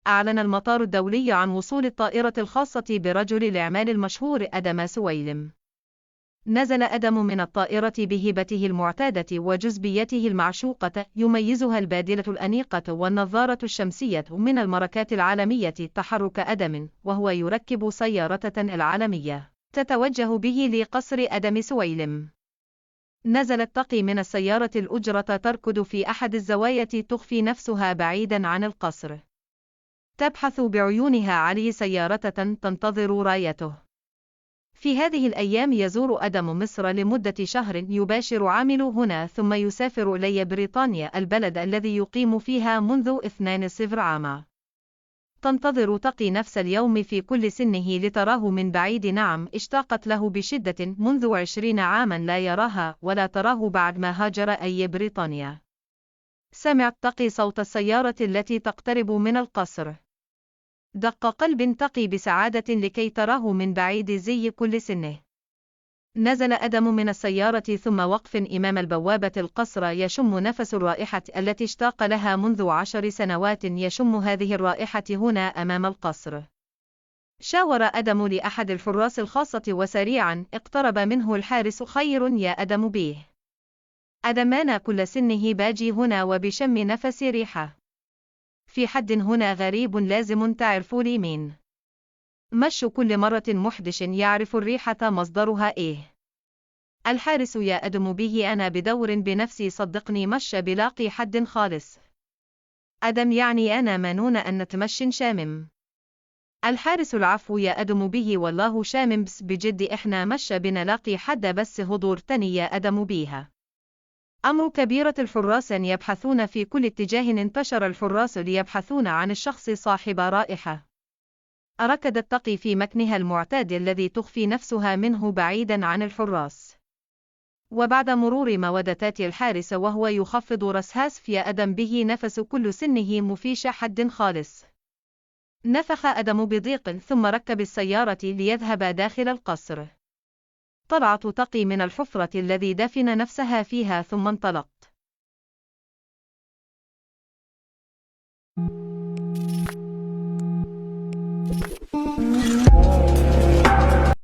أعلن المطار الدولي عن وصول الطائرة الخاصة برجل الأعمال المشهور أدم سويلم. نزل أدم من الطائرة بهيبته المعتادة وجذبيته المعشوقة، يميزها البادلة الأنيقة والنظارة الشمسية من الماركات العالمية. تحرك أدم وهو يركب سيارته العالمية تتوجه به لقصر أدم سويلم. نزلت تقي من السيارة الأجرة تركض في أحد الزوايا تخفي نفسها بعيدا عن القصر. تبحث بعيونها عليه سيارة تنتظر رايته. في هذه الأيام يزور أدم مصر لمدة شهر، يباشر عامل هنا ثم يسافر إلي بريطانيا، البلد الذي يقيم فيها منذ 20 عاما. تنتظر تقي نفس اليوم في كل سنه لتراه من بعيد. نعم، اشتاقت له بشدة منذ 20 عاما لا يراها ولا تراه بعد ما هاجر أي بريطانيا. سمعت تقي صوت السيارة التي تقترب من القصر. دق قلب تقي بسعادة لكي تراه من بعيد زي كل سنه. نزل أدم من السيارة ثم وقف أمام البوابة القصر، يشم نفس الرائحة التي اشتاق لها منذ 10 سنوات. يشم هذه الرائحة هنا أمام القصر. شاور أدم لأحد الحراس الخاصة وسريعا اقترب منه الحارس. خير يا أدم بيه. أدمان كل سنه باجي هنا وبشم نفس ريحة. في حد هنا غريب لازم تعرفوا لي مين. مش كل مرة محدش يعرف الريحة مصدرها إيه. الحارس يا أدم به أنا بدور بنفسي، صدقني مش بلاقي حد خالص. أدم يعني أنا منون أن نتمشن شامم. الحارس العفو يا أدم به والله شامم، بس بجد إحنا مش بنلاقي حد، بس هدور تاني يا أدم بيها. أمر كبيرة الحراس أن يبحثون في كل اتجاه. انتشر الحراس ليبحثون عن الشخص صاحب رائحة. ركضت تقي في مكانها المعتاد الذي تخفي نفسها منه بعيدا عن الحراس. وبعد مرور مودتات الحارس وهو يخفض رأسه في أدم به نفس كل سنه مفيش حد خالص. نفخ أدم بضيق ثم ركب السيارة ليذهب داخل القصر. طلعت تقي من الحفرة الذي دفن نفسها فيها ثم انطلق.